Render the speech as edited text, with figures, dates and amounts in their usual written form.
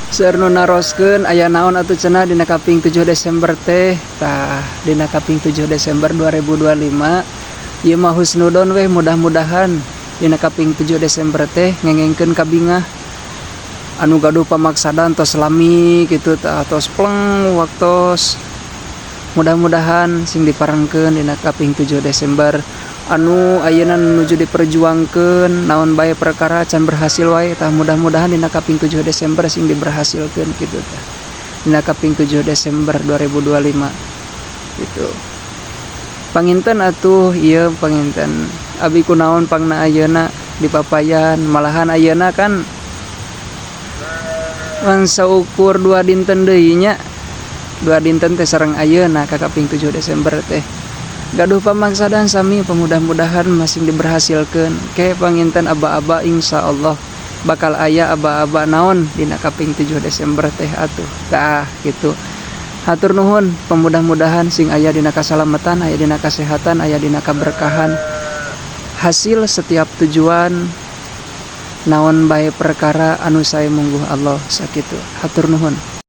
Seueur nu naroskeun aya naon atuh cenah dina kaping 7 Desember teh. Tah, dina kaping 7 Desember 2025 ieu mah husnudon weh, mudah-mudahan dina kaping 7 Desember teh ngengengkeun kabingah anu gaduh pamaksadan tos lami kitu tah, tos pleng waktos, mudah-mudahan sing diparengkeun dina kaping 7 Desember. Anu ayeuna nuju diperjuangkeun naon bae perkara can berhasil wae, tah mudah-mudahan dina kaping 7 Desember sing diberhasilkeun kitu tah, dina kaping 7 Desember 2025 gitu. Panginten atuh ieu, panginten abi kunaon pangna ayeuna dipapayan. Malahan ayeuna kan ngan saukur 2 dinten deui nya, 2 dinten teh sareng ayeuna ka kaping 7 Desember teh. Gaduh pamaksadan sami, pemudah-mudahan masing diberhasilkeun ke. Panginten aba-aba insyaallah bakal aya aba-aba naon dina kaping 7 Desember teh atuh. Tah gitu, hatur nuhun, pemudah-mudahan sing aya dina kasalamatan, aya dina kasehatan, aya dina kaberkahan, hasil setiap tujuan naon bae perkara anu sae mungguh Allah. Sakitu, hatur nuhun.